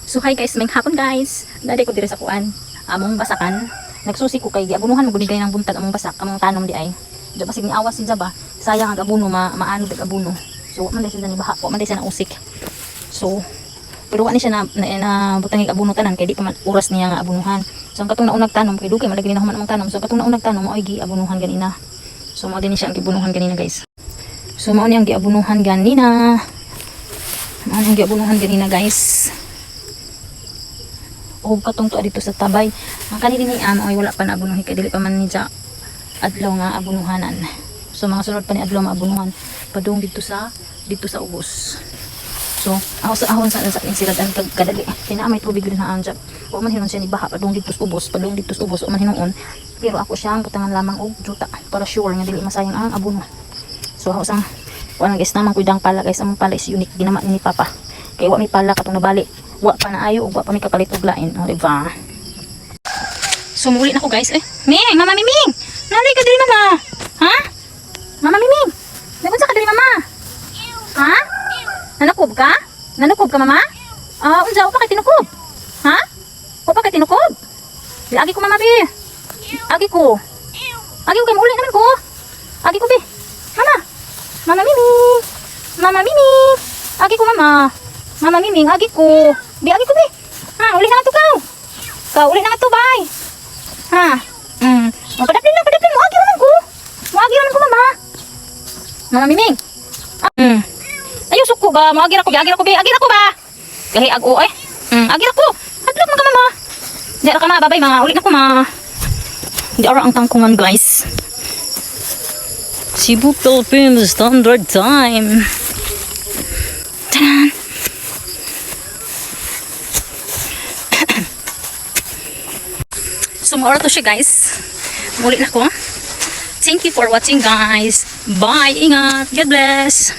So hi guys, maayong hapon, guys. Dali ko diri sa kuan. Among basakan. Nagsusi ko kay giabunuhan mo gud ng buntag among basak, among tanom di ay. Diya basig ni awas siya ba. Sayang ang abono, ma maanod ang abono. So wa man day siya ni baha, wa man day siya nausik. So pero wa ni siya na butang abono tanan kay di pa man oras niya nga abunuhan. So ang katong naunag tanom kay dugay man lagi ni nahuman among tanom. So ang katong naunag tanom mao ay giabunuhan ganina. So mao din ni siya ang giabunuhan ganina, guys. So mao ni ang giabunuhan ganina. Mao ni ang giabunuhan ganina, guys, o katong tuwa dito sa tabay. Ang kanili ni amo ay wala pa na abunuhi kay dili pa man ni siya adlaw nga abunuhanan. So mga sunod pa ni adlaw maabunuhan padung dito sa ubos. So ako sa ahon sa insirad ang kadali. Kay naa may tubig din na ang. Wa man hinuon siya ni baha padung dito sa ubos, padung dito sa ubos, wa man hinuon. Pero ako siyang butangan lamang og juta para sure nga dili masayang ang abono. So ako sang wala, guys, naman kuidang pala, guys. Among pala is unique, ginama ni Papa. Kay wa may pala katong nabali. Wa pa na ayo ug wa pa may kapalit og lain. O, diba? So muli na ko, guys. Eh, Ming, Mama Miming. Nalay ka diri, Mama. Ha? Mama Miming. Nagunsa ka diri, Mama? Ha? Nanukob ka? Nanukob ka, Mama? Ah, unsa, wa pa kay tinukob? Ha? Wa pa kay tinukob? Di agi ko, Mama, bi. Agi ko. Agi ko kay muli naman ko. Agi ko, bi. Mama. Mama Miming. Mama Miming. Agi ko, Mama. Mama Miming, agi ko. Bi, agi ko, bi. Ha, uli na nga to kaw. Kaw, uli na nga to, bye. Ha? O, padaplin lang, padaplin mo. Agi naman ko. Mo agi naman ko, Mama. Mama Miming. Ah. Ayaw, suko ba? Mo agi ra ko, bi. Agi ra ko, bi. Agi ra ko ba? Gahi ag-o eh. Agi ra ko. Hadlok man ka, Mama. Di ra ka, ma. Babay, ma. Uli na ko, ma. Di ara ang tangkungan, guys. Cebu, Philippines Standard Time. Tanan! So, maura to siya, guys. Muli na ko. Thank you for watching, guys. Bye. Ingat. God bless.